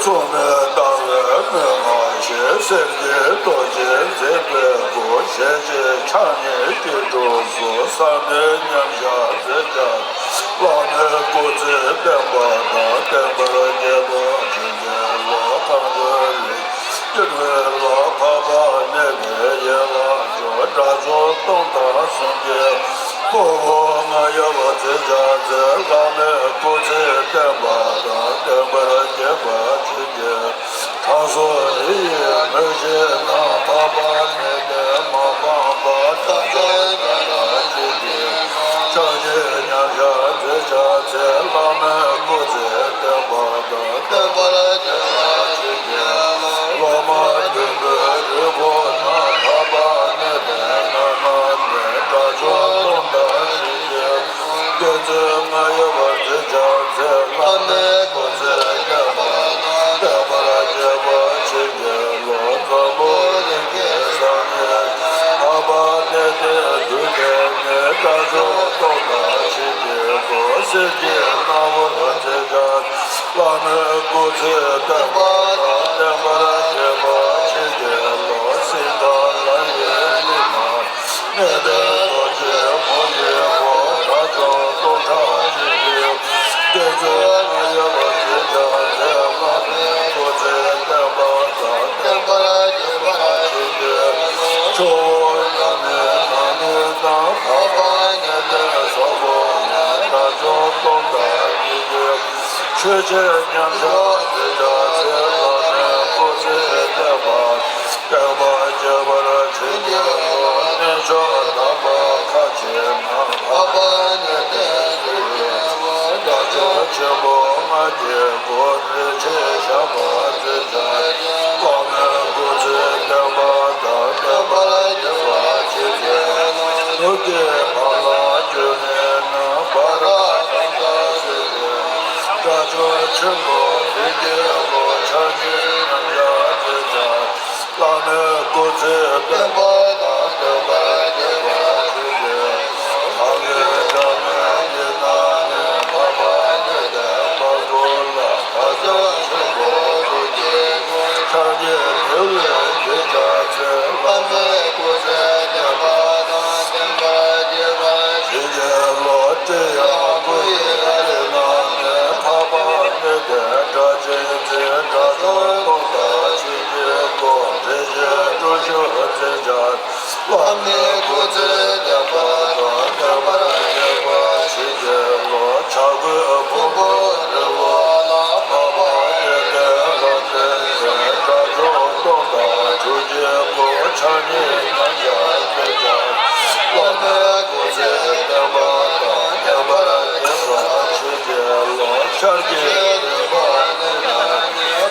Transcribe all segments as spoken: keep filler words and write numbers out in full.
ཐོག་མེད་ལྟ་བའི་མི་མ་ཞེས། སེམས་ཀྱི་རྡོ་རྗེ་འཛིན་པའི་སྐུ། ཞལ་གཅིག་ཕྱག་གཉིས་སྐྱིལ་ཀྲུང་གསུམ། བསམ་གཏན་མཉམ་བཞག་མཛད་བྱ། བླ་མའི་སྐུ་ཚེ་བརྟན་པ་དང་། བརྟན་པར་བཅས་པ་བྱིན་གྱིས་རློབས། གང་འདུལ་རིགས་སྐྱེ་བའི་ལམ། འཕགས་པ་གནས་པའི་ཡན་ལག་མཆོག་དགྲ་བཅོམ་སྟོང་དང་གསུམ་གྱི་དངོས་པོ་ང་ཡོད་པར་མཛད་བྱ་མཛད། བླ་མའི་སྐུ་ཚེ་བརྟན་པ་དང་། བརྟན་པར་བཅས་པ་བྱིན་གྱིས། དྲང་སྲོང་རིགས་ཡི་མོས་ཤིང་ནམ། འཕགས་པ་གནས་བརྟན་མ་སྤངས་པ། དགྲ་བཅོམ་དགྲ་ལྷ་བྱིན་གྱིས་རློབས། ཕྱག་གཉིས་མཉམ་བཞག་མཛད་བྱ་མཛད། བླ་མའི་སྐུ་ཚེ་བརྟན་པ་དང་། བརྟན་པར་བཅས་པ་བྱིན་གྱིས་རློབས། སློབ་མ་མཐུན་པའི་རིགས་པོ་རྣམས། འཕགས་པ་གནས་བརྟན་རྣམ་སྣང་ནས། དགྲ་བཅོམ་སྟོང་དང་གསུམ་གྱི་དགེ་ཚུལ་ང་ཡོད་པར་མཛད་བྱ་མཛད། བླ་མའི་སྐུ་ཚེ་བརྟན་པ་དང་། བརྟན་པར་བཅས་པ་བྱིན་གྱིས་རློབས། འཛམ་བུ་གླིང་གི་ས་གནས། འཕགས་པ་གནས་བརྟན་རྒྱུད་ལྡན་ནས། དགྲ་བཅོམ་སྟོང་དང་གསུམ་གྱི་སྐུ། གསེར་གྱི་སྣང་བར་མཛད་བྱ། བླ་མའི་སྐུ་ཚེ་བརྟན་པ་དང་། བརྟན་པར་བཅས་པ་བྱིན་གྱིས་རློབས། སྲིད་མཐའ་ལ་ཡི་མི་རྣམས། གནས་བརྟན་རྡོ་རྗེ་མུ་ཏིག་གུ། དགྲ་བཅོམ་སྟོང་ཕྲག་བྱིན་གྱིས། བསྟན་འཛིན་ང་ཡོད་པར་མཛད་བྱ་མཛད། བླ་མའི་སྐུ་ཚེ་བརྟན་པ་དང་། བརྟན་པར་བཅས་པ་བྱིན་གྱིས། ཇོ་བོ་མཉམ་མེད་ནང་ནས་དང་། འཕགས་པ་གནས་བརྟན་སོགས་པོ་ནས། དགྲ་བཅོམ་སྟོང་དང་གཉིས་ཀྱི་ཆོས་ཆེན་མཉམ་བཞག་མཛད་བྱ་མཛད། བླ་མའི་སྐུ་ཚེ་བརྟན་པ། བརྟན་པར་བཅས་པ་བྱིན་གྱིས་རློབས། གནས་མཆོག་དམ་པ་ཁ་ཆེ་ན། འཕགས་པ་གནས་བརྟན་ཟེར་བའི་དགྲ་བཅོམ་ཆེན་པོ་ལྔ་བརྒྱའི་སྐུ། རིན་ཆེན་ཞགས་པ་མཛད་བྱ། བླ་མའི་སྐུ་ཚེ་བརྟན་པ་དང་། བརྟན་པར་བཅས་པ་བྱིན་གྱིས་རློབས། ནུབ་ཀྱི་བ་ལང་རྒྱུད་ནས་ན། བྷ་ར་ཏ་ཟེར་བའི་དགྲ་བཅོམ་ཆེན་པོ་བདུན་བརྒྱའི་སྐུ། ཕྱག་གཉིས་མཉམ་བཞག་མཛད་བྱ། བླ་མའི་སྐུ་ཚེ་བརྟན་པ་དང་། བརྟན་པར་བཅས་པ་བྱིན་གྱིས་རློབས། གངྒཱའི་བྱང་ཕྱོགས་ཀྱི་ནང་ནས། འཕགས་པ་གནས་བརྟན་དཔལ་མགོན་ལ། དགྲ་བཅོམ་ཆེན་པོ་བདུན་བརྒྱའི་སྐུ། ཕྱག་གཉིས་དེ་བས་མཛེས་བྱ་མཛད། བླ་མའི་སྐུ་ཚེ་བརྟན་པ་དང་། བརྟན་པར་བཅས་པ་བྱིན་གྱིས་རློབས། ཀྲི་ཡ་ཀུ་ཤི་ལའི་རིགས་རྣམས་ནས། འཕགས་པ་གནས་བརྟན་སྒྲ་གཅན་འཛིན། དགྲ་བཅོམ་སྟོང་དང་གསུམ་གྱི་སྐུ། རིན་ཆེན་སྤྲུལ་གཞུང་མཛད་བྱ། བླ་མའི་སྐུ་ཚེ་བརྟན་པ་དང་། བརྟན་པར་བཅས་པ་བྱིན་གྱིས་རློབས། བྱ་རྒོད་ཕུང་པོའི་རི་བོ་ལ། འཕགས་པ་གནས་བརྟན་ལམ་རིམ་པའི། དགྲ་བཅོམ་སྟོང་དང་དྲུག་ཅུའི་སྐུ། ཕྱག་གཉིས་མཉམ་བཞག་མཛད་བྱ། བླ་མའི་སྐུ་ཚེ་བརྟན་པ་དང་། བརྟན་པར་བཅས་པ་བྱིན་གྱིས་རློབས། ཤར་གྱི་རི་བོ་ནི་ན།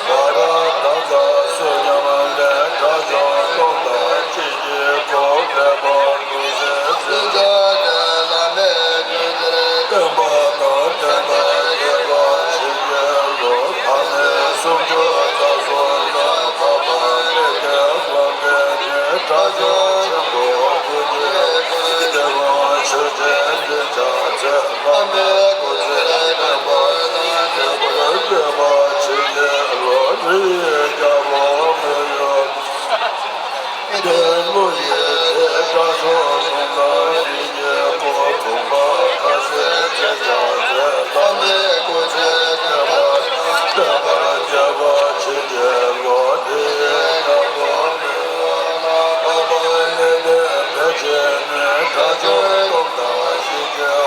བྷ་ར་ཏ་ཚ་བསོད་སྙོམས་ལས། དགྲ་བཅོམ་སྟོང་དང་གཅིག་གི་སྐུ། བལ་པོ་ཀུན་གཟིགས་སྲིད་མཐའི་བླ་མའི་རྒྱུད་ལ། བརྟན་པ་དང་བརྟན་པར་བཅས་པ་བྱིན་གྱིས་རློབས། ཕ་མེས་སུམ་ཅུ་རྩ་གསུམ་ལ། འཕགས་པ་གནས་བརྟན་ལམ་རིམ་གྱི། དགྲ་བཅོམ་ཆེན་པོ་དགུ་བརྒྱའི་སྐུ། དེ་ཀུན་མཆོད་སྤྱན་འདི་ཕྱག་འཚལ། བླ་མའི་སྐུ་ཚེ་བརྟན་པ་དང་། བརྟན་པར་བཅས་པ་བྱིན་གྱིས་རློབས། རི་ཡི་རྒྱལ་པོ་མི་ཡུལ། དེ་ཀླུ་ཡི་དེ་དགྲ་བཅོམ་སྟོང་དང་གཉིས་ཀྱི་སྐུ། འབུམ་པ་ཁ་སེང་མཛད་བྱ་མཛད། བླ་མའི་སྐུ་ཚེ་བརྟན་པ་དང་། བརྟན་པར་བཅས་པ་བྱིན་གྱིས་རློབས། དེ་ཡི་རྒྱལ་པོ་མི་ཡུལ་ལ། འཕགས་པ་གནས་བརྟན་མན་ཆད་ནས། དགྲ་བཅོམ་སྟོང་དང་བཞི་བརྒྱའི་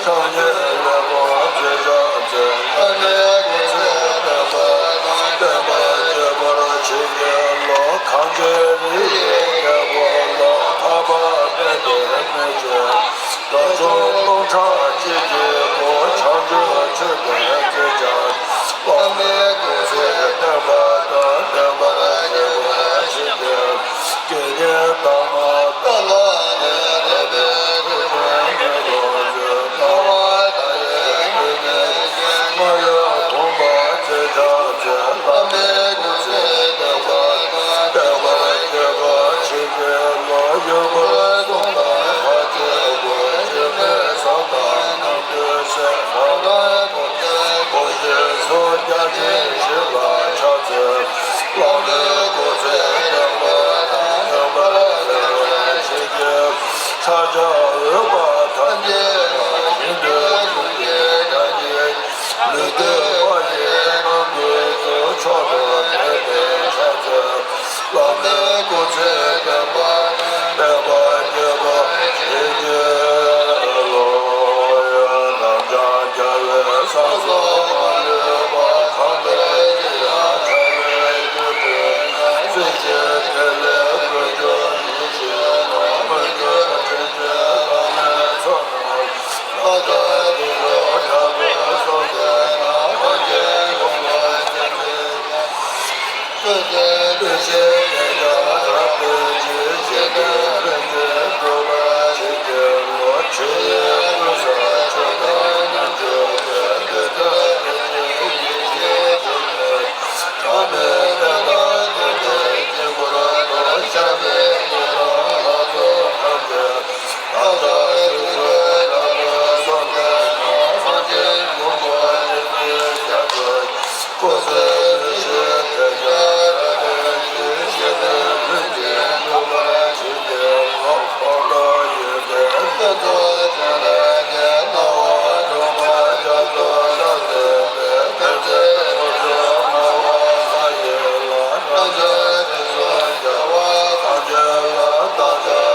ཕྱག་གཉིས་ཀླད་ཀོར་མཛད་བྱ་མཛད། བླ་མའི་སྐུ་ཚེ་བརྟན་པ་དང་། བརྟན་པར་བཅས་པ་བྱིན་གྱིས་རློབས། གངས་ཅན་རི་ཡི་རྒྱལ་པོ་ལ། འཕགས་པ་གནས་བརྟན་མན་ཆད། དགྲ་བཅོམ་སྟོང་ཕྲག་གཅིག་གི་སྐུ། བྱང་ཆུབ་མཆོད་པའི་མཛད་བྱ། བླ་མའི་སྐུ་ཚེ་བརྟན་པ་དང་། བརྟན་པར་བཅས་པ་བྱིན་གྱིས། དགེ་བསྙེན་དར་མ་ཏཱ་ལ་ནས། ཐར་པའི་ཐུགས་སྤྱོད་ཉན་ཐོས་ཚུལ། སྣང་བ་མཐའ་ཡས་སྤྲོས་བྲལ་ཅན། སྔགས་ཡུམ་སྟོང་པ་མཛད་བྱ་མཛད། བླ་མའི་སྐུ་ཚེ་བརྟན་པ་དང་། བརྟན་པར་བཅས་པ་བྱིན་གྱིས་རློབས། ཡུམ་གསུང་དང་ལྷ་བཅས་པ། འཆི་མེད་ཟབ་དང་རྣམ་ཐོས་སྲས། ལྷ་དང་འཁོར་དང་འཁོར་བཅས་ཚོགས་བརྒྱ་བྱིན་བཞི་ལ་ཕྱག་ཕྱག་རྒྱ་འོད་དཔག་ཐམས་ཅད་ལ། ཞིང་དུ་ལྷུང་བྱེད་དགྲ་བགེགས་ལུས་སྟོད་པ་ཡི། རྣམ་ཀུན་ཚུལ་འཆོས་དང་ལྡན་པའི་ཕྱག་འཚལ་ལོ། བླ་མའི་སྐུ་ཚེ་བརྟན་པ་དང་། དད་པ་བསྐྱེད་པ་བྱིན་གྱིས་རློབས། ནམ་མཁའ་རྒྱལ་བའི་ས་སྲོག་མ་ལུས་པ། གང་འདུལ་གྱི་ཡང་བྱ་བའི་རྒྱུ་སྤྲུལ་ནས། སྲིད་ཞིའི་བདེ་ལས་སྐུ་སྒྱུར་ཡེ་ཤེས་ལ། མོས་གུས་དྲིན་ཅན་བླ་མའི་ཚོགས་རྣམས། བདག་ཅག་སྡིག་སྒྲིབ་དྲག་པོས་གསོམ་པས་ན། ཕན་ཕྱིར་ཡོངས་སུ་བཟླས་པའི་བཀྲ་ཤིས་དེས་ཀྱང་རབ་བརྟན་ཅིང་། གཞན་དོན་ལྷུན་གྱིས་འགྲུབ་པར་བྱིན་གྱིས་རློབས། ཆོས་དབྱིངས་ཀུན་བཟང་མཆོག་དང་ནམ་མཁའི་མཐའ། ལུས་དང་ཡིད་ཀྱི་ཡེ་ཤེས་འགྲུབ་པའི། ཐ་མལ་པའི་ལྟས་དང་ལྡན་པའི་དཀྱིལ་འཁོར་དུ། ཤར་བའི་ཉེ་དང་ལྷ་ཚོགས་ཐམས་ཅད། བདག་ཅག་སྡིག་སྒྲིབ་དྲག་པོས་གསོམ་པས་ན། ཕན་ཕྱིར་མགོན་པོ་ཏིང་འཛིན་རྒྱ་མཚོ། སྐུ་ཚེ་ནུས་ཤིང་དེས་ཀྱང་རབ་བརྟན་ཅིང་། གཞན་དོན་ལྷུན་གྱིས་འགྲུབ་པར་བྱིན་གྱིས་རློབས། ཕག་མོ་ཡོན་ཏན་ཕུན་ཚོགས་འབྱུང་ལྷ་ཡི། སྣང་བ་འབྲུ་མ་རྒྱ་མཚོ་ལ་སོགས་པའི། ཕན་ཚུན་ཐུགས་མཆོག་སྨྲ་བ་ལྷ་ཡི་ལྷ། རྣམ་ཐོས་དྲིན་གཟོ་རྒྱལ་བ་ཐམས་ཅད་ལ། བདག་ཅག་སྡིག་སྒྲིབ་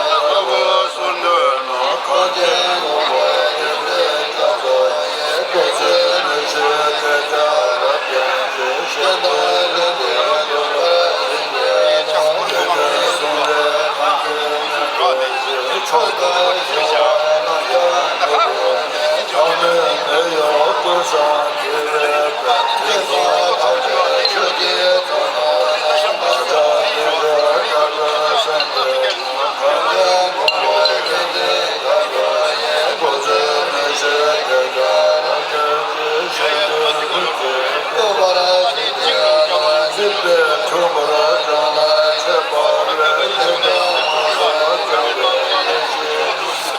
དྲག་པོས་གསོམ་པས་ན། གང་ཕྱིར་མགོན་པོ་ཏིང་འཛིན་རྒྱ་མཚོ་ཡི། སྐུ་ཚེ་ནུས་ཤིང་དེས་ཀྱང་རབ་བརྟན་ཅིང་། གཞན་དོན་ལྷུན་གྱིས་འགྲུབ་པར་བྱིན་གྱིས་རློབས། ཡོན་ཏན་གསུམ་ལྡན་ཕན་ཚུན་སྙན་གྲགས་ཤིང་། མཆོག་ཐུན་བཞི་པ་རྣམ་ཐར་ལྷུན་གྱིས་འགྲུབ་པའི་ཕྱིར། ཐ་མལ་མི་གཡོ་ཀུན་བཟང་ཁྱེད་ལས་འདས། དྲིན་གཟོ་ཐམས་ཅད་ཆོས་ཀྱི་ཚོགས་རྣམས་ལ། བདག་ཅག་སྡིག་སྒྲིབ་དྲག་པོས་གསོམ་པས་ན། གང་ཕྱིར་མགོན་པོ་ཏིང་འཛིན་རྒྱ་མཚོ་ཡི། སྐུ་ཚེ་ནུས་ཤིང་དེས་ཀྱང་རབ་བརྟན་ཅིང་། གཞན་དོན་ལྷུན་གྱིས་འགྲུབ་པར་བྱིན་གྱིས་རློབས། སྲིད་པའི་འཁྲུལ་འཁོར་སྦྱངས་ལ་མཆོད་པ་འབུལ། ཉེས་དམིགས་མ་ལུས་སྦྱངས་པའི་ཡེ་ཤེས།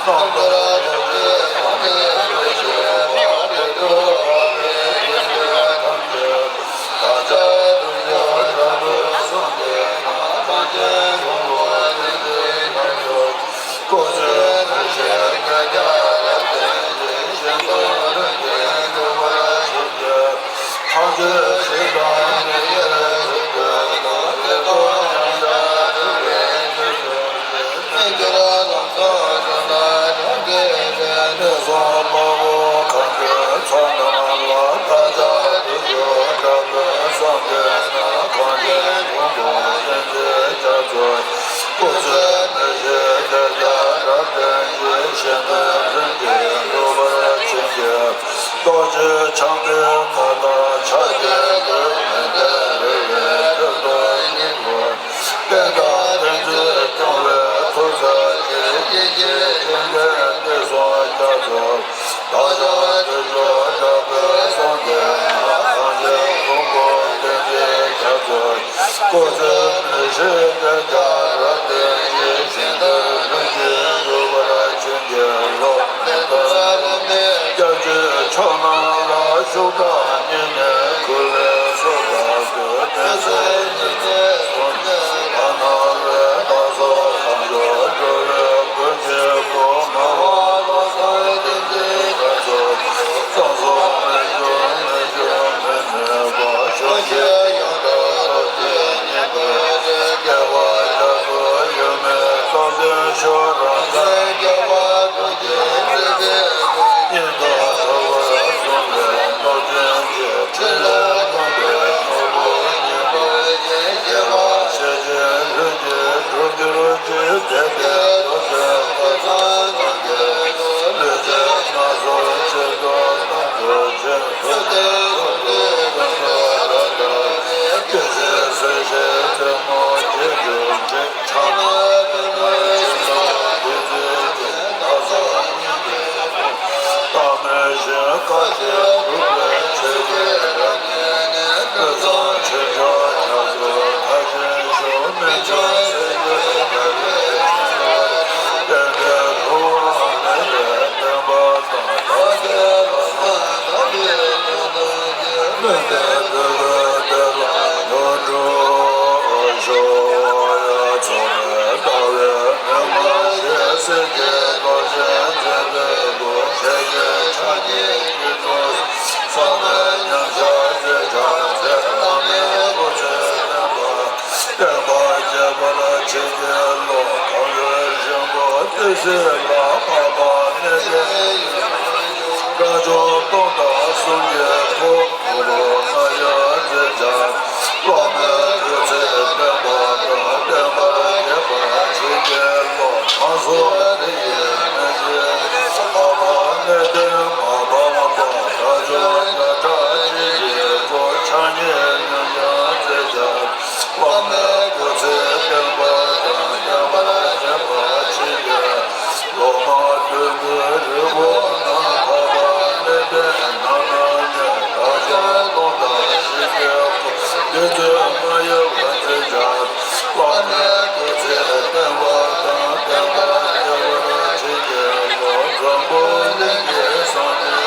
རྣམ་ཐར་ལྷུན་གྱིས་ཐོབ་ནས་ཡེ་ཤེས་པ། བདེ་སྟོང་འཕགས་པའི་ཡེ་ཤེས་ཐམས་ཅད། བདག་ཅག་སྡིག་སྒྲིབ་དྲག་པོས་གསོམ་པས་ན། ཕན་ཕྱིར་མགོན་པོ་ཏིང་འཛིན་རྒྱ་མཚོ། སྐུ་ཚེ་ནུས་ཤིང་དེས་ཀྱང་རབ་བརྟན་ཅིང་། གཞན་དོན་ལྷུན་གྱིས་འགྲུབ་པར་བྱིན་གྱིས། ཐམས་ཅད་ཞི་དང་ནུས་པའི་མཐུ་སྟོབས་དང་། བདེ་སྟོང་ཡང་དག་འགྲུབ་པའི་ཕྱིར། ཕན་ཕྱིར་ལམ་བཟང་བྱོན་ལ་སྦྱངས་ཏེ་འབད། ངན་སོང་དམག་དཔུང་གང་འདུལ་ཚོགས་རྣམས་ལ། བདག་ཅག་སྡིག་སྒྲིབ་དྲག་པོས་གསོམ་པས་ན། གང་ཕྱིར་མགོན་པོ་ཏིང་འཛིན་རྒྱ་མཚོ་ཡི། སྐུ་ཚེ་ནུས་ཤིང་དེས་ཀྱང་རབ་བརྟན་ཅིང་། གཞན་དོན་ལྷུན་གྱིས་འགྲུབ་པར་བྱིན་གྱིས། རྡོ་རྗེ་འཆང་དཔལ་མཁའ་ལྟར་ཕྱག་བརྒྱ་འགུགས། མི་འབྲལ་རོལ་པའི་ཁྲིད་རྟོག་སྙིང་པོ། བསྟན་དང་བསྟན་འཛིན་སྐྱོང་བའི་མཐུ་རྩལ་ཅན། ཡེ་ཤེས་སྤྱན་ལྡན་བདེ་སྲུང་རྒྱ་མཚོ། བདག་ཅག་སྡིག་སྒྲིབ་དྲག་པོས་གསོམ་པས་ན། གང་ཕྱིར་མགོན་པོ་ཏིང་འཛིན་རྒྱ་མཚོ་ཡི། སྐུ་ཚེ་ནུས་ཤིང་དེས་ཀྱང་རབ་བརྟན་ཅིང་། གཞན་དོན་ལྷུན་གྱིས་འགྲུབ་པར་བྱིན་གྱིས་རློབས། མི་ལྟ་རིས་མེད་སྐྱབས་ཀྱི་མཆོག་རྣམས་ལ། བཞུགས་གྲངས་བསྙེན་གནས་ཀུན་ལས་བསུ་བ་འབུལ། དེང་སང་ཉིད་ནས་བཟུང་སྟེ། བར་སྣང་བས་བདག་སོགས་དམ་ཆོས་སྒྲོལ་བའི་མགོན་གྱི་སྐུ། ངག་དབང་བློ་བཟང་བསྟན་འཛིན་རྒྱ་མཚོ། བསམ་སོགས་རྨད་བྱུང་མི་འགྱུར་མི་གནས་པ། ཆོས་བཞིན་ཡོངས་གྲགས་རྡོ་རྗེ་སྙིང་པོའི་རིགས། རྒྱལ་བ་རྒྱ་མཚོ་ཡུམ་མེད་རྟོགས་ལྡན་ཤུགས་རབ་འབྱམས། རྒྱལ་བ་རྡོ་རྗེ་སེམས་དཔའི་སྐུ། སྙིང་ཐག་ཐོག་པར་བཟུང་བའི་རྣམ་འདྲེན་གྱི། ཕྲིན་ལས་མངོན་པའི་ནོར་བུ་སྙིང་པོ་ཡིན། སྐྱེ་བ་ཤེས་བཞིན་ལྷུན་གྱིས་གྲུབ་གྱུར་ཅིག་དེ་ལྟའི་རྡོ་རྗེ་སྐུ་གསུམ་ཐམས་ཅད་ཀྱི། ལུས་ཅན་སྣ་ཚོགས་ཆེད་དུ་བསྣམས་གྱུར་ཅིང་། ཐུབ་བསྟན་གསུང་གྲོགས་ཀུན་ཏུ་རབ་དར་བའི། སྐྱེ་མཆེད་སེམས་ཅན་ཐལ་མོ་སྦྱོར་གྱུར་ཅིང་། ཕྲ་མ་པདྨོའི་ཞིང་ཁམས་བདུད་རྩིའི་སྤྲིན། བདག་སོགས་སྙིང་པོའི་དཔུང་གཏམས་ཤིང་། བཀའ་བཞིན་སྒྲུབ་པའི་ཆོས་ཀྱི་རབ་རྒྱན་ནི། ཀུན་བཟང་ཆོས་མཆོག་རྒྱ་མཚོ་མཐར་ཕྱིན་ཤོག་སྨན་ལྗོན་སེམས་ཅན་དགའ་བའི་ཕྱིར། བསྟན་པའི་ལྷུ་བ་མེད་པའི་བསྟན་པ་དང་། བདག་གི་ལམ་སྣ་དག་པའི་དོན་དམ་གྱི། སྨོན་པའི་འདོད་པའི་དཔལ་ལ་ཡོངས་འགྲུབ་ཤོག་ཡ་མཚན་ལྟ་བའི་མི་མ་ཤེས། ཆེན་གྱི་ལོ། གངས་རི་རིང་པོ་ཏི་སེ་ལ་འཕགས་པ་གནས་བརྟན། དགྲ་བཅོམ་སྟོང་དང་གསུམ་གྱི་འཁོར། གུ་རུ་ང་ཡ་མཛད་བྱ། བླ་མེད་སྐུ་ཚེ་བརྟན་པ་དང་། བརྟན་པར་གྱུར་པ་ཆེན་གྱི་ལོ། ཁམས་གསུམ་འདི་ཡི་མི་མཆེད། འཕགས་པ་གནས་བརྟན་མ་སྤངས་པ། དགྲ་བཅོམ་བརྒྱ་ཕྲག་བཅུ་ཡི་འཁོར། ཕྱག་གཉིས་མཉམ་བཞག་མཛད་བྱ། བླ་མེད་སྐུ་ཚེ་བརྟན་པ་དང་། བརྟན་པར་གྱུར་པ་ཆེན་གྱི་ལོ། མ་བདུན་པའི་རི་བོ་རྣམས། འཕགས་པ་གནས་བརྟན་རྣམ་སྣང་ནས། དགྲ་བཅོམ་སྟོང་དང་ཆེན་གྱི་འཁོར། བདུད་རྩི་ལྔ་ཡི་བ་མཛད་བྱ། བླ་མེད་སྐུ་ཚེ་བརྟན་པ་དང་། བརྟན་པར་གྱུར་པ་ཆེན་གྱི་ལོ། འཛམ་བུ་གླིང་གི་ས་མཐའ།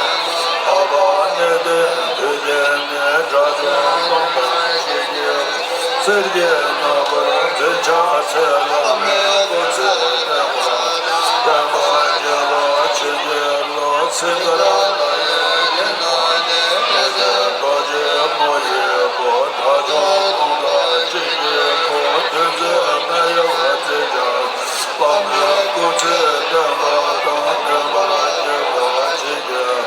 འཕགས་པ་གནས་བརྟན་དུས་མཐའ་ནས། དགྲ་བཅོམ་སྟོང་དང་ཆེན་གྱི་འཁོར། གསེར་གྱི་རྣམ་པར་མཛད་ཕྱག་འཚལ། བླ་མེད་སྐུ་ཚེ་བརྟན་པ་དང་། བརྟན་པར་གྱུར་པ་ཆེན་གྱི་ལོ། སིནྡྷུ་ར་ལ་ཡི་གེ་རྣམས་ནས། ཀུན་མཁྱེན་རྡོ་རྗེ་མོ་ཡི་བུ། དགྲ་བཅོམ་སྟོང་དང་ཆེན་གྱི་འཁོར། བདུད་རྩི་ལྔ་ཡི་བ་མཛད་བྱ། བླ་མེད་སྐུ་ཚེ་བརྟན་པ་དང་། བརྟན་པར་གྱུར་པ་ཆེན་གྱི་ལོ།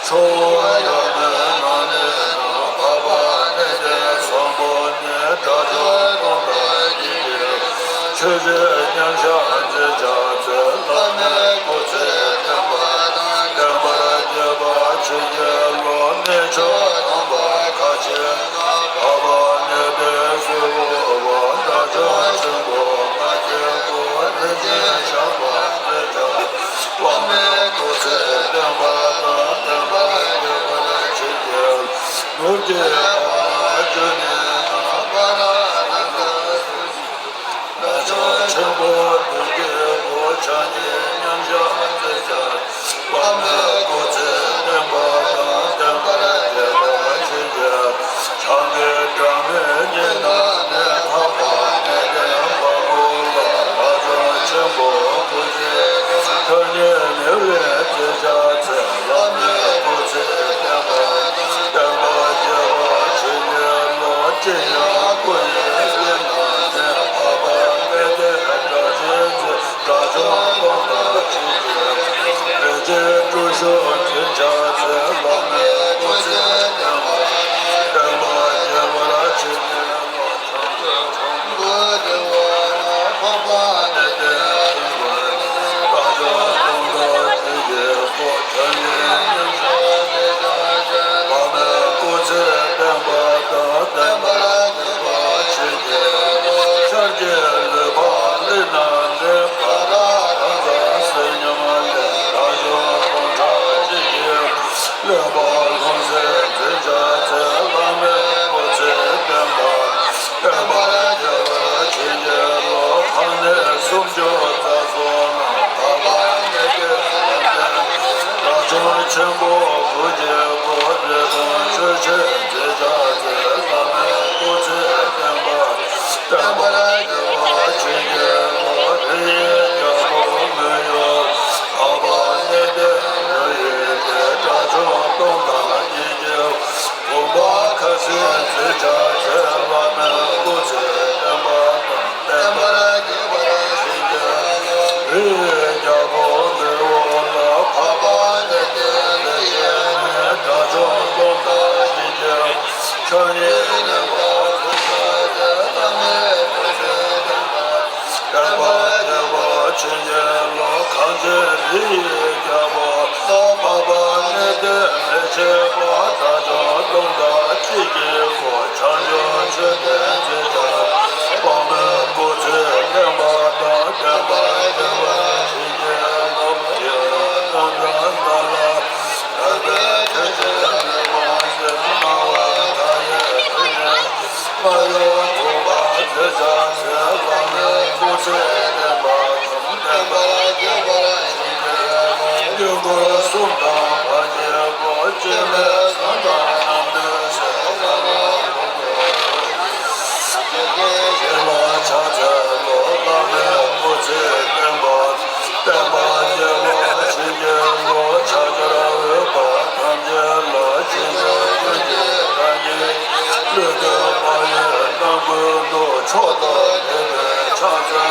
ཁྲོ་བོ་ཡབ་མེས་རྣམས་ནས་ན། འཕགས་པ་གནས་བརྟན་བཟང་པོ་ནས། དགྲ་བཅོམ་སྟོང་དང་ཆེན་གྱི་འཁོར། ཆོས་སྲིད་མཉམ་གཞག་མཛད་བྱ་མཛད། བླ་མེད་སྐུ་ཚེ་བརྟན་པ་དང་། བརྟན་པར་གྱུར་པ་ཆེན་གྱི་ལོ། གནས་མཆོག་དམ་པ་ཁ་ཆེ་ན། འཕགས་པ་གནས་བརྟན་གསོལ་བ། དགྲ་བཅོམ་ཆེན་པོ་ང་རྒྱལ་པོ། རིན་ཆེན་ཞགས་པ་མཛད་བྱ། བླ་མེད་སྐུ་ཚེ་བརྟན་པ་དང་། བརྟན་པར་གྱུར་པ་ཆེན་གྱི་ལོ། ནོར་གྱི་ཕ་མ་བཅུ་ནས་ན། པ་ར་ན་ད། དགྲ་བཅོམ་ཆེན་པོ་བདུད་ཀྱི་བུ། ཕྱག་གཉིས་མཉམ་བཞག་མཛད་བྱ། བླ་མེད་སྐུ་ཚེ་བརྟན་པ་དང་། བརྟན་པར་གྱུར་པ་ཆེན་གྱི་ལོ། ཕྱག་གི་སྒྲ་མི་སྙན་རྣམས་ནས། འཕགས་པ་གནས་བརྟན་དཔའ་བོ་ལ། དགྲ་བཅོམ་ཆེན་པོ་སྐུ་ཕྱྭའི་བུ། ཕྱག་གཉིས་ནེའུ་ལེའི་མཛད་བྱ་མཛད། བླ་མེད་སྐུ་ཚེ་བརྟན་པ་དང་། བརྟན་པར་གྱུར་པ་ཆེན་གྱི་ལོ། སྤྱན་དབྱངས་སྐུ་ཡི་གསེབ་རྣམས་ནས། འཕགས་པ་གནས་བརྟན་སྒྲ་གཅན་འཛིན། དགྲ་བཅོམ་སྟོང་དང་ཆེན་གྱི་ལོ། རིན་ཆེན་སྤྲུལ་གཞུང་མཛད་བྱ་མཛད། བླ་མེད་སྐུ་ཚེ་བརྟན་པ་དང་། བརྟན་པར་གྱུར་པ་ཆེན་གྱི་ལོ། བྱང་ཆུབ་སྤྱོད་པའི་འཁོར་ལོ། འཕགས་པ་གནས་བརྟན་དགྲ་བཅོམ་སྟོང་དང་ཆེན་གྱི་འཁོར། ཕྱག་གཉིས་མཉམ་བཞག་མཛད་བྱ་མཛད། བླ་མེད་སྐུ་ཚེ་བརྟན་པ་དང་། བརྟན་པར་གྱུར་པ་ཆེན་གྱི་ལོ། ཤར་གྱི་ལུས་འཕགས་ལུས་རྣམས་ནས། ཀ་དག་དྭངས་གཙང་བསོད་སྙོམས་ལས། དགྲ་བཅོམ་སྟོང་ཕྲག་གཅིག་གི་བློན་པོ་ལྷུང་བཟེད་མཛད་བྱ་མཛད། བླ་མེད་སྐུ་ཚེ་བརྟན་པ་དང་། བརྟན་པར་གྱུར་པ་ཆེན་གྱི་ལོ། ཁམས་གནས་སུམ་ཅུ་རྩ་གསུམ་ན། འཕགས་པ་གནས་བརྟན་ལམ་བསྟན། དགྲ་བཅོམ་ཆེན་པོ་བུ་གཅིག་པུ། ལས་དང་ཆོས་ཆེན་མཛད་བྱ་མཛད། བླ་མེད་སྐུ་ཚེ་བརྟན་པ་དང་། བརྟན་པར་གྱུར་པ་ཆེན་གྱི་ལོ། རི་ཡི་རྒྱལ་པོ་མོན་ཡུལ། འཕགས་པ་གནས་བརྟན་འགྲོ་བའི་མཐའ། དགྲ་བཅོམ་སྟོང་དང་ཉིད་ཀྱི། བུམ་པ་ཁ་སྲིན་མཛད་བྱ་མཛད། བླ་མེད་སྐུ་ཚེ་བརྟན་པ་དང་། བརྟན་པར་གྱུར་པ་ཆེན་གྱི་ལོ། རི་ཡི་རྒྱལ་པོ་མོན་ཡུལ་ལ། འཕགས་པ་གནས་བརྟན་ལས་བྱེད་མེད། དགྲ་བཅོམ་སྟོང་དང་ཉིད་ཀྱི། ཕྱག་གཉིས་མཉམ་པར་མཛད་བྱ་མཛད། བླ་མེད་སྐུ་ཚེ་བརྟན་པ་དང་། བརྟན་པར་གྱུར་པ་ཆེན་གྱི་ལོ། ཁམས་ཆེན་རི་ཡི་རྒྱལ་པོ། འཕགས་པ་གནས་བརྟན་ལས་བྱེད་པ། དགྲ་བཅོམ་སྟོང་དང་གཅིག་གི་འཁོར། བྱང་ཆུབ་མཆོད་པའི་མཛད་བྱ། དཔག་མེད་སྐུ་ཚེ་བརྟན་པ་དང་། བརྟན་པར་གྱུར་པ་ཆེན་གྱི་ལོ། རྒྱལ་བ་རྣམ་པར་དག་ལ། དད་པས་ཐུགས་རྗེས་འདུད་པར་བྱེད། སྣང་བ་མཐའ་ཡས་དུས་ནས། སྔར་ཡང་གོང་མ་མཛད་བྱ་མཛད། བླ་མེད་སྐུ་ཚེ་བརྟན་པ་དང་། བརྟན་པར་གྱུར་པ་ཆེན་གྱི་ལོ། གཡོན་སྐོར་གསུམ་དང་བར་གྱི་སྐོར། སྤྱན་མེད་བཟང་དང་རྣམ་གནོན་བསྲེ། ལྷ་དང་དམག་དང་ཡོངས་བསྐོར། ཞལ་ལ་ཕྱག་འཚལ་ལོ། བླ་མེད་སྐུ་ཚེ་བརྟན་པ་དང་། བརྟན་པར་གྱུར་པ་ཆེན་གྱི་ལོ། ཕྱག་བྱར་འོས་པ་ཐམས་ཅད་ལ། ཕྱིན་ཅི་ཐུན་གྱི་བདག་ཉིད་ཀྱིས། བློ་གཏད་དཔག་ཡས་རྣམ་ཀུན་ཏུ། མཆོག་ཏུ་ཐོབ་པའི་ཕྱག་འཚལ་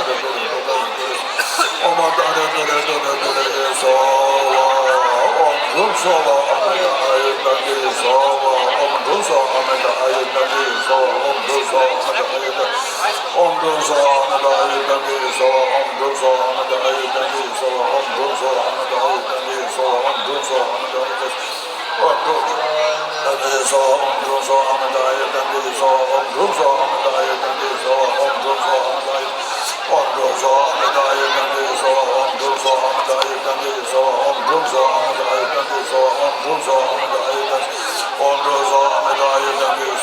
ཨོཾ་སྭ་ཨ་མི་ཏ་ཨ་ཡུ་ཏན་ཏི་སྭ་ཧཱ། ཨོཾ་ཨ་མི་ཏ་ཨ་ཡུ་ཏན་ཏི་སྭ་ཧཱ། ཨོཾ་སྭ་ཨ་མི་ཏ་ཨ་ཡུ་ཏན་ཏི་སྭ་ཧཱ། ཨོཾ་སྭ་ཨ་མི་ཏ་ཨ་ཡུ་ཏན་ཏི་སྭཱ་ཧཱ། ཨོཾ་སྭ་ཨ་མི་ཏ་ཨ་ཡུ་ཏན་ཏི་སྭཱ་ཧཱ། ཨོཾ་སྭ་ཨ་མི་ཏ་ཨ་ཡུ་ཏན་ཏི་སྭཱ་ཧཱ། ཨོཾ་སྭ་ཨ་མི་ཏ་ཨ་ཡུ་ཏན་ཏི་སྭཱ་ཧཱ། ཨོཾ་སྭ་ཨ་མི་ཏ་ཨ་ཡུ་ཏན་ཏི་སྭཱ་ཧཱ། ཨོཾ་སྭ་ཨ་མི་ཏ་ཨ་ཡུ་ཏན་ཏི་སྭཱ་ཧཱ། ཨོཾ་སྭ་ཨ་མི་ཏ་ཨ་ཡུ། ཨོཾ་སྭ་ཨ་མི་ཏ་ཨ་ཡུ་ཏན་ཏི་སྭཱ་ཧཱ། ཨོཾ་སྭ་ཨ་མི་ཏ་ཨ་ཡུ་ཏན་ཏི་སྭཱ་ཧཱ། ཨོཾ་སྭ་ཨ་མི་ཏ་ཨ་ཡུ་ཏན་ཏི་སྭཱ་ཧཱ། ཨོཾ་སྭ་ཨ་མི་ཏ་ཨ་ཡུ་ཏན་ཏི་སྭཱ་ཧཱ། ཨོཾ་སྭ་ཨ་མི་ཏ་ཨ་ཡུ་ཏན་ཏི་སྭཱ་ཧཱ། ཨོཾ་སྭ་ཨ་མི་ཏ་ཨ་ཡུ་ཏན་ཏི་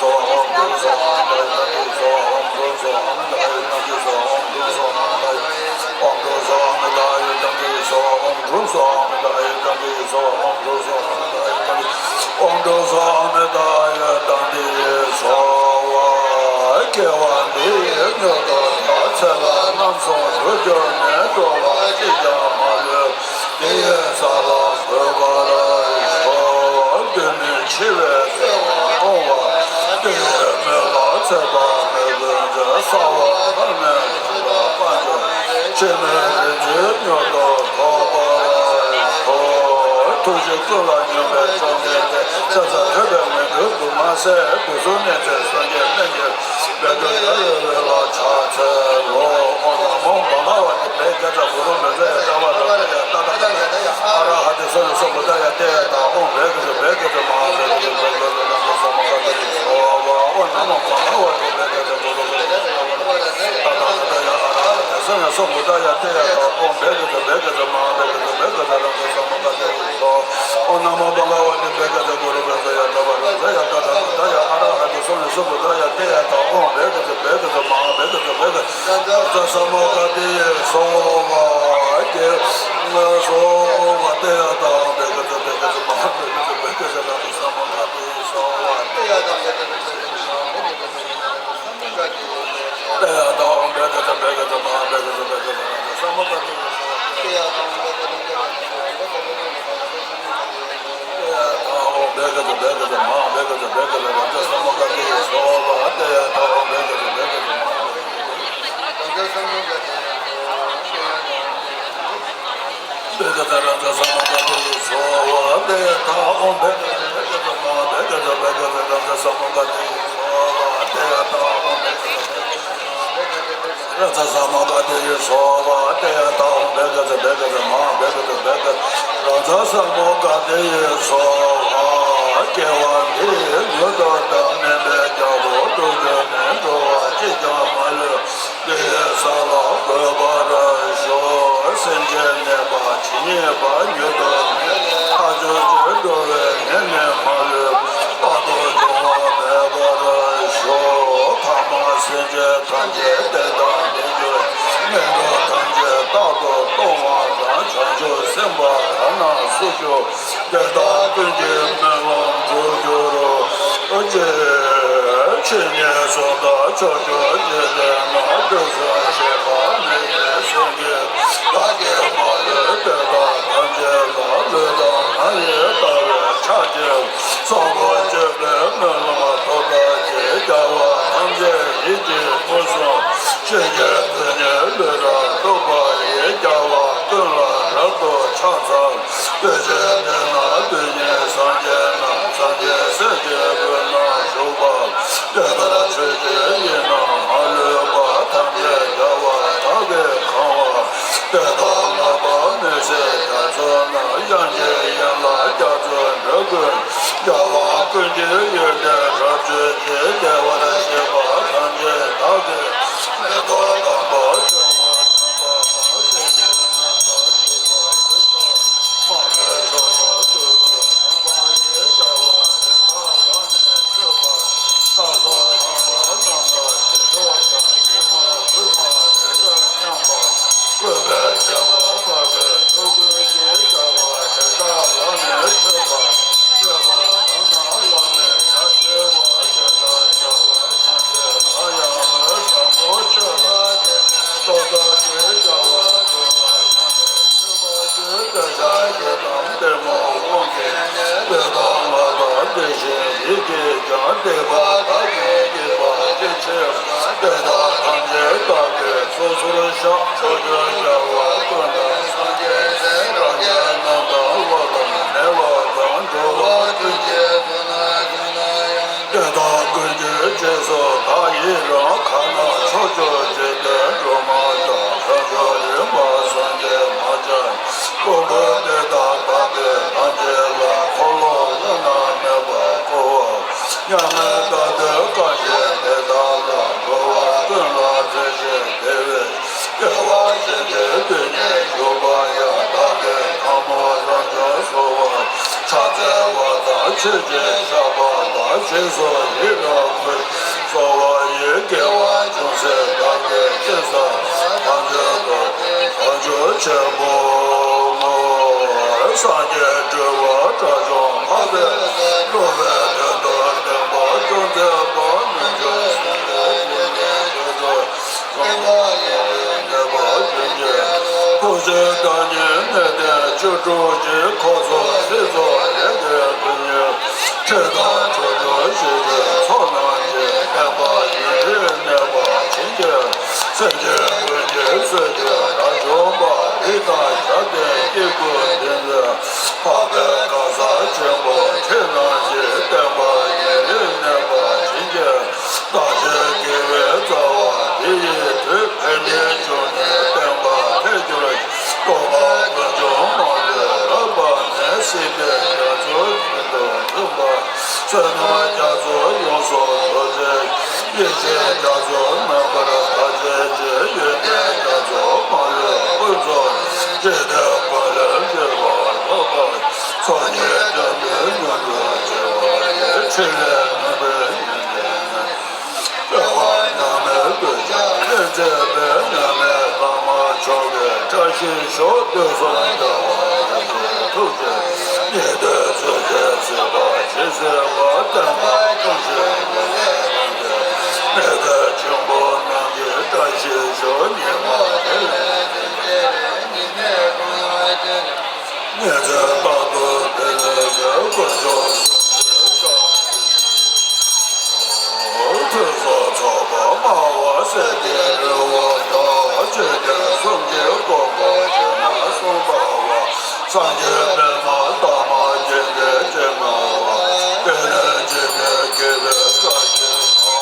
སྭཱ་ཧཱ། ཨོཾ་སྭ་ཨ་མི་ཏ་ཨ་ཡུ་ཏན་ཏི་སྭཱ་ཧཱ། ཨོཾ་སྭ་ཨ་མི་ཏ་ཨ་ཡུ། ཨོཾ་སྭ་ཨ་མི་ཏ་ཨ་ཡུ་ཏན་ཏི་སྭཱ་ཧཱ། ཨོཾ་སྭ་ཨ་མི་ཏ་ཨ་ཡུ་ཏན་ཏི་སྭཱ་ཧཱ། ཨོཾ་སྭ་ཨ་མི་ཏ་ཨ་ཡུ་ཏན་ཏི། ཨོཾ་སྭ་ཨ་མི་ཏ་ཨ་ཡུ་ཏན་ཏི་སྭཱ་ཧཱ། སྐྱེ་བ་འདིའི་མྱུར་དུ་བདག་ཚེ་ལ་རྣམ་གསུམ་དུ་གྱུར་ནས་འགྲོ་བ་གཅིག་ཀྱང་མ་ལུས། དེ་ཡི་ས་ལ་འགོད་པར་ཤོག། མདུན་ནས་འཆི་བའི་བདེ་བ་སྟོང་བ། དེ་ཡི་མོད་ལ་ཚེ་དང་ནི་ཀུན་གྱི་ས་བོན་ཐོབ་ནས་འགྲོ་བ་དཔལ་འབྱོར་འཆི་མེད་རིན་ཆེན་མྱུར་དུ་ཐོབ་པར་ཤོག། ཐུགས་རྗེ་ཀུན་ལ་སྙོམས་པའི་བཅོམ་ལྡན་འདས། ཤ་ཟ་ཐོད་པའི་ངན་འགྲོའི་སྡུག་བསྔལ་སེལ། དུག་གསུམ་ནད་མཚོན་སངས་རྒྱས་དཔལ་གྱི་བདག་ཏུ་ཡ་ཡོད་པའི་ལ་ཕྱག་འཚལ་ལོ། ཨོཾ་ན་མོ་བྷ་ག་ཝ་ཏེ་བྷེ་ཀ་ཙ་གུ་རུ་མེ་ཛ་ཡ་ཏ་བ་ར་ཏ་ཡ་ཏ་ཏ་ཏ་ཡ་ཨ་ར་ཧ་ཏེ་སོ་ཡ་སོ་བུ་ཏ་ཡ་ཏེ་ཡ་ཏ། ཨོཾ་བྷེ་ཀ་ཙ་བྷེ་ཀ་ཙ་མ་ཧཱ་བྷེ་ཀ་ཙ་བྷེ་ཀ་ཙ་ཨོཾ་ན་མོ་བྷ་ག་ཝ་ཏེ་བྷེ་ཀ་ཙ་གུ་རུ་མེ་ཛ་ཡ་ཏ་བ་ར་ཏ་ཏ་ཏ་ཡ་ཨ་ར་ཧ་ཏེ་སོ་ཡ་སོ་བུ་ཏ་ཡ་ཏེ་ཡ་ཏ། ཨོཾ་བྷེ་ཀ་ཙ་བྷེ་ཀ་ཙ་མ་ཧཱ་བྷེ་ཀ་ཙ་བྷེ་ཀ་ཙ་ར་ཏ་ས་མ་ག་ཏེ་ཡ་སོ། ཨོཾ་ན་མོ་བྷ་ག་ཝ་ཏེ་བྷེ་ཀ་ཙ་གུ་རུ་མེ་ཛ་ཡ་ཏ་བ་ར་ཏ་ཡ་ཏ་ཏ་ཏ་ཡ་ཨ་ར་ཧ་ཏེ་སོ་ཡ་སོ་བུ་ཏ་ཡ་ཏེ་ཡ་ཏ། ཨོཾ་བྷེ་ཀ་ཙ་བྷེ་ཀ་ཙ་མ་ཧཱ་བྷེ་ཀ་ཙ་བྷེ་ཀ་ཙ་ར་ཏ་ས་མ་ག་ཏེ་ཡ་སོ་བྷ་གེ་ན་སོ་བྷ་ཏེ་ཡ་ཏ། ཨོཾ་བྷེ་ཀ་ཙ་བྷེ་ཀ་ཙ་མ་ཧཱ་བྷེ་ཀ་ཙ་བྷེ་ཀ་ཙ་ར་ཏ་ས་མ་ག་ཏེ་ཡ་སོ་བྷ་ཏེ་ཡ་ཏ། ཏེ་ཡ་ཏ། ཨོཾ་བྷེ་ཀ་ཙ་བྷེ་ཀ་ཙ་མ་ཧཱ་བྷེ་ཀ་ཙ་བྷེ་ཀ་ཙ་ར་ཏ་ས་མ་ག་ཏེ་ཡ་སོ་བྷ་ཏེ་ཡ་ཏ། ཨོཾ་བྷེ་ཀ་ཙ་བྷེ་ཀ་ཙ་མ་ཧཱ་བྷེ་ཀ་ཙ་བྷེ་ཀ་ཙ་ར་ཏ་ས་མ་ག་ཏེ་ཡ་སོ་བྷ་ཏེ་ཡ་ཏ། ཨོཾ་བྷེ་ཀ་ཙ་བྷེ་ཀ་ཙ་མ་ཧཱ་བྷེ་ཀ་ཙ་བྷེ་ཀ་ཙ་ར་ཏ་ས་མ་ག་ཏེ་ཡ་སོ་བྷ་ཏེ་ཡ་ཏ། ཨོཾ་བྷེ་ཀ་ཙ་བྷེ་ཀ་ཙ་མ་ཧཱ་བྷེ་ཀ་ཙ་བྷེ་ཀ་ཙ་ར་ཏ་ས་མ་ག་ཏེ་ཡ་སོ་བྷ་ཏེ་ཡ་ཏ། ཨོཾ་བྷེ་ཀ་ཙ་བྷེ་ཀ་ཙ་ར་ཏ་ས་མ་ག་ཏེ་ཡ་སོ་བྷ་ཏེ་ཡ་ཏ། ཨོཾ་བྷེ་ཀ་ཙ་བྷེ་ཀ་ཙ་མ་ཧཱ་བྷེ་ཀ་ཙ་བྷེ་ཀ་ཙ་ར་ཏ་ས་མ་ག་ཏེ་ཡ་སོ་བྷ། སྐྱེ་བ་འདིའི་མྱུར་དུ་བདག་མེད་པའི་རྒྱལ་པོ་དུ་གྱུར་ནས་འགྲོ་བ་གཅིག་ཀྱང་མ་ལུས། དེ་ཡི་ས་ལ་འགོད་པར་ཤོག། སེམས་ཅན་ནད་པ་ཇི་སྙེད་པ་མྱུར་དུ་མེད། ཐག་ཆོད་ཅིང་འགྲོ་བའི་ནད་ནི་མ་ལུས། རྟག་ཏུ་འབྱུང་བ་མེད་པར་ཤོག། ཐ་མ་སེམས་ཅན་ཐམས་ཅད་བདེ་དང་ལྡན་གྱུར། ངན་འགྲོ་ཐམས་ཅད་རྟག་ཏུ་སྟོངས་པ་དང་། བྱང་ཆུབ་སེམས་དཔའ་གང་རྣམས་སུ་ཞུགས། དེ་དག་ཀུན་གྱི་སྨོན་ལམ་འགྲུབ་གྱུར་ཅིག། ཇི་སྙེད་སུ་དག་ཕྱོགས་བཅུའི་འཇིག་རྟེན་ན། དུས་གསུམ་གཤེགས་པ་མི་ཡི་སེང་གེ། བདག་གིས་མ་ལུས་དེ་དག་ཐམས་ཅད་ལ། ལུས་དང་ངག་ཡིད་ལྟ་བའི་ཕྱག་རྒྱའི་སོགས་པ་སྤྱོད་པའི་སྨོན་ལམ་ཐོབ་པར་བགྱི། རྒྱལ་བ་ཐམས་ཅད་ཡིད་ཀྱིས་མངོན་སུམ་བྱས་ཀྱི་དོན་ནི་ལུས་དང་ཐུག་པ་ཡི། རྒྱལ་བ་ཀུན་ལ་རབ་ཏུ་ཕྱག་འཚལ། དུས་གཅིག་དེ་ན་དུས་གཉིས་སངས་རྒྱས་རྣམས། སངས་རྒྱས་སྲས་ཀྱི་མགུལ་ན་བཞུགས་པ། དེ་ལྟར་ཆོས་ཀྱི་དབྱིངས་རྣམས་མ་ལུས་པ། ཐམས་ཅད་རྒྱལ་བ་དག་གིས་གང་བ། དེ་དག་བསྔགས་པ་མི་ཟད་རྒྱ་མཚོ་རྣམས། དབྱངས་ཀྱིས་ཡན་ལག་རྒྱ་མཚོའི་འགྲམ་ཀུན། རྒྱལ་བ་ཀུན་གྱི་ཡོན་ཏན་རབ་བརྗོད་ཅིང་། བདེ་བར་གཤེགས་པ་ཐམས་ཅད་བདག་གིས། མེ་ཏོག་དམ་པ་བྱུང་བ་ཐམས་ཅད་དང་། སེམས་ཅན་རྣམས་ལ་སྤྱོད་པ་དེ་ཙམ། མ་རྨོས་ཆོག་པ་ཐུབ་པའི་དམ་པ་ཡི། རྒྱལ་བ་དེ་དག་ལ་ནི་མཆོད་པ། སྣ་ཚོགས་དམ་པ་རྣམས་ལ་བྱིན་ཆོག་ཀྱང་། ཕྱི་མ་ཕུད་མ་དྲི་བྲལ་མཉམ་པ། བཀོད་པའི་བྱེ་བ་འབར་བའི་ཚོགས་ཀུན་གྱིས། རྒྱལ་བ་དེ་དག་ལ་ནི་མཆོད་པ། མཆོད་པ་གང་རྣམས་ལ་ནི་ཡ་མཆོད་པ། དེ་ལྟར་བྱ་བ་ཐམས་ཅད་ལ་ཡང་མོས་བཟང་པོ་སྤྱོད་ལ། དེ་ནས་སྟོབས་དང་ལྡན་རྒྱལ་བ་ཀུན་ལ་ཕྱག་འཚལ་མཆོད་པ་ཕུལ། དེ་ཕྱིར་དེ་ལྟར་ཞེ་སྡང་གཏི་མུག་དབང་གིས་ནི། ལུས་དང་ངག་དང་དེ་བཞིན་ཡིད་ཀྱིས་ཀྱང་། སྡིག་པ་དག་ཀྱང་བགྱིས་པ་ཅི་མཆིས་པ། དེ་དག་ཐམས་ཅད་བདག་གིས་སོ་སོར་བཤགས། ཕྱོགས་བཅུའི་རྒྱལ་བ་ཀུན་དང་སངས་རྒྱས་སྲས། རང་གི་རྣམ་དག་བློ་དང་ནུས་པ། བདག་ཡི་རང་ཁ་ན་ཕྱོགས་བཅུ་འཇིག་རྟེན་སྒྲོན་མ་དང་། བྱང་ཆུབ་རིམ་པ་སངས་རྒྱས་མ་ཆེན་ཀུན་འཁོར་དེ་དག་དག་པའི་ཐམས་ཅད་ལ་འཁོར་ལོ་བླ་ན་མེད་པ་བསྐོར་བ། མཉམ་མེད་ལྟ་སྟོན་བཀའ་བཞིན་དེ་དག་ལ། འགྲོ་བ་ཀུན་ལ་བརྩེ་ཞིང་དད་པའི་སྐྱེ་བ་ཅན་གྱི་དུས་ནས་བཞུགས་པ་ཡང་། བདག་གི་ཐལ་མོ་རབ་འབྱམས་གསོལ་བ། ཕྱག་འཚལ་བ་དང་ཆོས་ཀྱི་བཤགས་པ་དང་། ཞེས་སོགས་ཡི་རང་ངོ་། གསོལ་བ་ཡི་དགེ་བ་ཅུང་ཟད་བདག་གིས་ཅི་བསགས་པ། ཐམས་ཅད་རྫོགས་པའི་བྱང་ཆུབ་ཆེན་པོའི་ངོ་བོ། སངས་རྒྱས་སྤྲུལ་པ་དགྲ་བཅོམ་འཕགས་པས། སློབ་པའི་དོན་དུ་བསྟན་པ་ཅུང་ཟད་པ། རྣལ་འབྱོར་སེམས་དཔའི་ཡོན་ཏན་རྗེས་སུ་བཟུང་། བསྟན་པ་ཡི་གནས་པ་རྒྱུད་ཀྱི་ཐུགས་རྗེ་བདག་ཉིད་གནས་བརྟན་བཅུ་དྲུག་གི་འཁོར་ཚོགས་སྲིད་མཚོ་ལས་འདས་དུས་ནས། ཁྲི་དང་ཁྲོ་ཆུ་ཞི་བའི་ཚོགས་རྣམས་ཀྱིས། བསྟན་པ་ཡུན་རིང་གནས་པར་བྱིན་གྱིས་བརླབས། སེམས་ཅན་ཀུན་གྱི་གསོས་ཀྱི་དགྲ་བཅོམ་པ། རིགས་དང་བྱ་དེ་སྐྱེ་དགུའི་དོན་མཛད། འཕགས་པའི་གང་ཟག་ཆེན་པོ་ཁྱེད་རྣམས་ཀྱིས། བསྟན་པ་ཡུན་རིང་གནས་པར་བྱིན་གྱིས་བརླབས། བདག་གི་དགེ་བའི་རྩ་བ་འདི་ཡི་མཐུས། ཕན་བདེའི་འབྱུང་གནས་བསྟན་པ་འཕེལ་འགྱུར་ཅིང་། སློབ་མ་དཀོན་མཆོག་མང་པོས་བསླབ་པ་ནས། སྲིད་པའི་རྒྱ་མཚོ་ཀུན་ཏུ་འཇུག་པ། བསོད་ནམས་རྒྱ་མཚོ་ཡོངས་སུ་རྫོགས་བྱེད་ཅིང་། ཡེ་ཤེས་རྒྱ་མཚོ་རྣམ་པར་དག་བྱེད་ཅིང་། ཡོན་ཏན་རྒྱ་མཚོ་མ་ལུས་ཀུན་རྫོགས་ཤིང་། འདོད་པ་ལས་འབྱེད་པར་བྱེད་པ། ཚོགས་གཉིས་ཀྱི་དོན་མངོན་དུ་བྱེད་པ་ཡི། ཕྲིན་ལས་རྣམ་པའི་ཡོན་ཏན་ནི། སྤྱོད་པ་མཉམ་མེད་ཀུན་ཤེས་ལྷུན་གྱིས་གྲུབ། མཉམ་མེད་བླ་མ་མཆོག་གི་བཀྲ་ཤིས་ཤོག། དུས་གསུམ་རྒྱལ་བ་ཡེ་ཤེས་ཐུགས་རྗེ། ཉན་ཐོས་ཐུགས་རྗེས་གཟིགས་པ་ཇི་སྲིད་པ། བསྟན་པ་ཀུན་ཤེས་ལྷུན་གྱིས་གྲུབ། མི་ཕམ་ཆེན་པོ་རྣམས་ཀྱི་བཀྲ་ཤིས་ཤོག། ཉི་མ་དེ་ལས་ཉི་མའི་ཉི་མའི་གུང་ཡང་དེ། ཉི་ཚེ་རྟག་ཏུ་འཕེལ་བའི་དཀོན་མཆོག་གསུམ་གྱི་བཀྲ་ཤིས་ཤོག། ཕུན་སུམ་ཚོགས་པ་སྨྲ་བ་སྲས་ཀྱི་རི་བོ་དང་། ཆོས་རྒྱལ་གསུམ་གྱི་གོ་འཕང་ཕྱེ་མ་གསུམ་པ་བ། སངས་རྒྱས་པདྨ་འདབ་མ་བརྒྱད་ཀྱི་སྤྱན་སྔ་བ། དེ་ལས་འབྱུང་གནས་དགེ་བའི་བཀྲ་ཤིས་དང་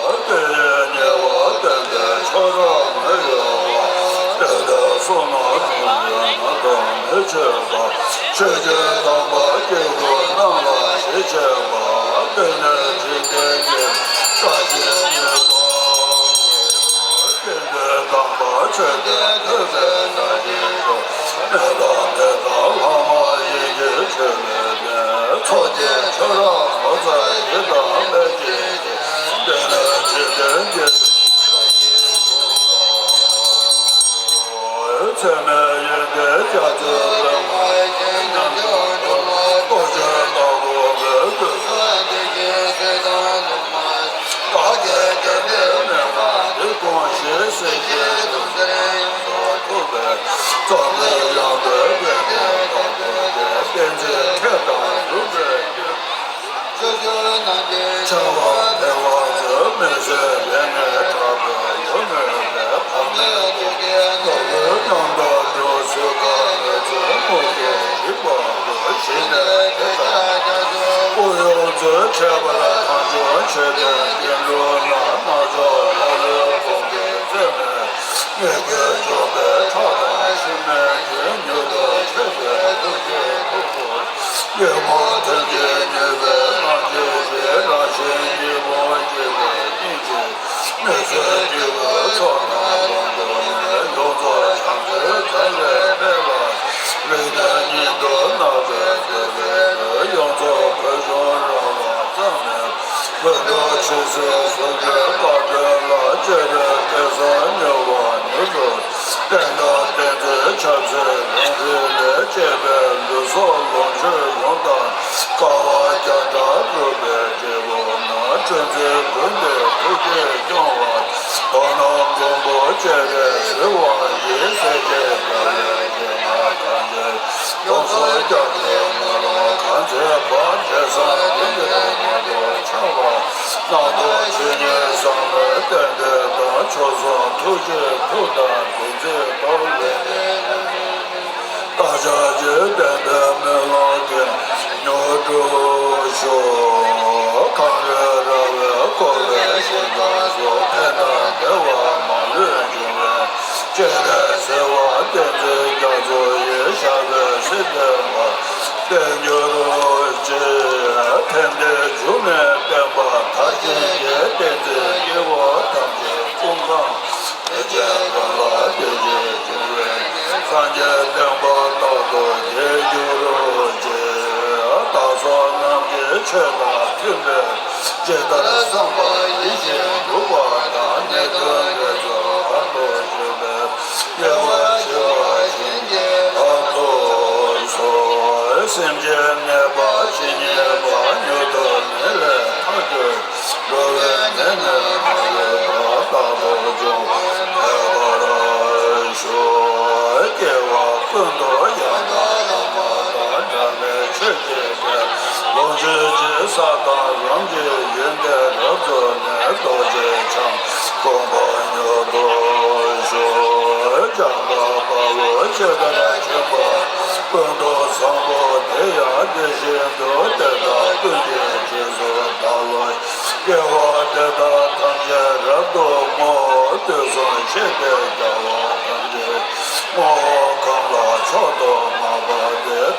པོ། དེ་ཡི་ཉེ་བར་བསྟན་པའི་ཆོས་རབ་མི་གཡོ་བ། དེ་ལས་བསོད་ནམས་ཀུན་གྱི་ནང་དུ་མི་ཆོད་པ། ཆོས་ཀྱི་དམ་པ་སྐྱེ་དགུ་རྣམས་ལ་ཞི་བྱེད་པ། དེ་ནས་འཇིག་རྟེན་གྱི་བཀྲ་ཤིས་ཉེར་པ། སྐྱེ་འགྲོའི་དམ་པ་མཆོད་པས་ཐུབ་པའི་བཀྲ་ཤིས་ཤོག། མི་ལ་མི་དང་ལྷ་མ་ཡིན་གྱི་མཆོད་པའི་ཚོགས་ཀྱི་མཆོག་རབ་ངོ་མཚར་ཞིང་དང་ལྷན་ཅིག་ཏུ། དེ་ནས་འཇིག་རྟེན་གྱི་ཚད་མེད་ཡོན་ཏན་རྒྱ་མཚོའི་དཔལ་མོ་ཉམས་སུ་བློ་ཆོས་ལྟ་བུ་མོས་གུས་སུ། བདག་གི་དགེ་འདུན་མི་མ་འདི་གོང་བཞིན་སྲིད་ཞིའི་ལུས་རྩལ་ཡོངས་སུ་ཐུབ་པའི། བརྩོན་འགྲུས་ཡངས་པའི་དཔལ་ལྡན་དང་ལྡན་ཏེ། བསྟན་འཛིན་མཁས་དང་གཟུགས་པའི་རྒྱུད། ཆོས་སྐྱོང་རྣམས་ཀྱི་ཆེ་བ་འཕེལ་བར་མཛོད། མི་བཟད་ལས་ངན་དྲག་པོས་ཡོང་མུས་པའི། ཕ་མའི་དུག་གིས་ནོར་བུ་མཉམ་དུ་བསྡུ་ཚུལ་ག། མི་ཚུགས་མུ་གེས་འཇིགས་པ་ལུས། ཞི་གནས་དེ་ལྟར་སྐུ་ཡོངས་རྫོགས། ཁྱད་པར་གང་བྱུང་མཆོད་རྟེན་ཀུན་ལུས་ན། རྣལ་འབྱོར་ལྷ་ཀླུ་འབུམ་གྱིས་རྩད་མེད་ཉེས་ཀྱིས་བཅོམ་པའི་ཁྲག་དང་ཕྱི་མའི་རྒྱུན། མྱུར་དུ་ཆོད་པའི་ཐུགས་རྗེས་ཐུགས་ཁུར། ཉོན་མོངས་མཐུན་རྐྱེན་ཉེས་པའི་ལམ་གྱི་རྗེས། རང་གཞན་གཉིས་པོ་སྐྱེ་བའི་གཉེན་གྱིས། མི་བཟོད་སྐྱེ་བོའི་ཚོགས་རྣམས་ལོངས་སྤྱོད་ནས། ཡོངས་རྫོགས་བྱང་ཆུབ་བདེ་བའི་དཔལ་ལ། རིགས་ལྡན་ཉིད་དུ་བསྔགས་པའི་བདེ་བའི་མཆོག། ཡོངས་རྫོགས་གོས་ཆུང་ར་བ་ཙམ་མས། ཀུན་ཏུ་ཆོས་སྲིད་ཟུང་འབྲེལ་དཀའ་སྤྱོད་ལ། སྤྱོད་པའི་དད་སེམས་མྱུར་བ་མྱུར་དུ། རྟེན་དང་བསྟན་འཛིན་ཆབ་སྲིད་རང་རིགས་ལས། བཅས་པའི་ལུས་སྲོག་ལོངས་སྤྱོད་ཡོངས་དང་། དཀའ་བ་བརྒྱ་ཕྲག་བསྒྲུབས་པའི་འབྲས་བུ་རྣམས། སྤྲུལ་མཛད་ཀུན་ཏུ་ཐུགས་རྗེས་སྐྱོང་བ། དོ་ནམ་མགོན་པོ་བཅས་པའི་ཞི་བ་ཡི། སྲས་བཅས་དགའ་བའི་གདམས་ངག་ཐམས་ཅད། ཡོངས་སུ་སྐྱབས་སུ་མ་ལོག་གང་ཚེ་དཔག། དེ་སངས་རྒྱས་ཀྱི་ངོ་བོ་འཆང་བ། རྣམ་རྟོག་ཇི་སྙེད་བསམ་པའི་རྟེན་འབྲེལ་དང་། མཆོག་ཟུང་ཐུགས་རྗེའི་མཐུ་དང་བདུད་རྩིས་གཏོར་བའི། བདག་ཅག་གི་བསྟན་པའི་སྨོན་ལམ་འདི་མྱུར་འགྲུབ་ཤོག། གངས་རིའི་ར་བས། འཁོར་བའི་ཞིང་ཁམས་སུ་ཕན་དང་བདེ་བ་མ་ལུས་འབྱུང་བའི་སྤྱན་རས་གཟིགས་དབང་བསྟན་འཛིན་རྒྱ་མཚོ་ཡི་ཞབས་པད་སྲིད་མཐའི་མ། བརྟན་གྱུར་ཅིག་ཕན་བདེའི་འབྱུང་གནས་བསྟན་པ་མཐར་ཕྱིན་གྱི་བསྟན་འཛིན་སྐྱེས་བུ་ཐམས་ཅད་སྐུ་ཁམས་བདེ་ཆེན་དགོན་ལ་བདེ་སྐྱིད་འབྱུང་བའི་སངས་རྒྱས་བསྟན་པ་རྟག་ཏུ་རྒྱས་གྱུར་ཅིག་བདག་སོགས་རྣམས་ཀྱི་ཆོས་དང་མཐུན་པའི་ཇི་ལྟར་བསམ་པ་ཡིད་བཞིན་འགྲུབ་པ་དང་། ནད་གདོན་འདྲེ་ཚོགས་ཕམ་དུ་གྱུར་པའི་དགེ་བ་བྱེ་བ་བྱིན་གྱིས་བརླབ་ཏུ་གསོལ། སེམས་ཅན་ནད་པ་ཇི་སྙེད་པ་མྱུར་དུ་ནད་ལས་ཐར་གྱུར། འགྲོ་བའི་ནད་ནི་མ་ལུས་པ་རྟག་ཏུ་འཇོམས། ཁྱད་པར་ཞུ། སྐྱེ་བ་ཀུན་ཏུ་ཡང་དག་བླ་མ་དང་། འདྲ་མེད་ཆོས་ཀྱི་དཔལ་ལོངས་སྤྱོད་ཅིང་། ས་དང་རོམ་གྱི་ཡོན་ཏན་རབ་རྫོགས་ནས། རྡོ་རྗེ་འཆང་དགོངས་པ་མྱུར་དུ་ཞུ། འཇམ་དཔལ་དཔའ་བོས་ཇི་ལྟར་མཁྱེན་པ་ཀུན་ཏུ་བཟང་པོ་དེ་ཡང་དེ་བཞིན་དུ། དེ་དག་ཀུན་གྱི་རྗེས་སུ་བདག་སློབ་ཅིང་། དགེ་བ་འདི་དག་ཐམས་ཅད་རབ་ཏུ་བསྔོ། དུས་གསུམ་གཤེགས་པའི་རྒྱལ་བ་ཐམས་ཅད་ཀྱི་ངོ་བོ་གང་ལ་མཆོག་ཏུ་བསྔགས་པ་དེས།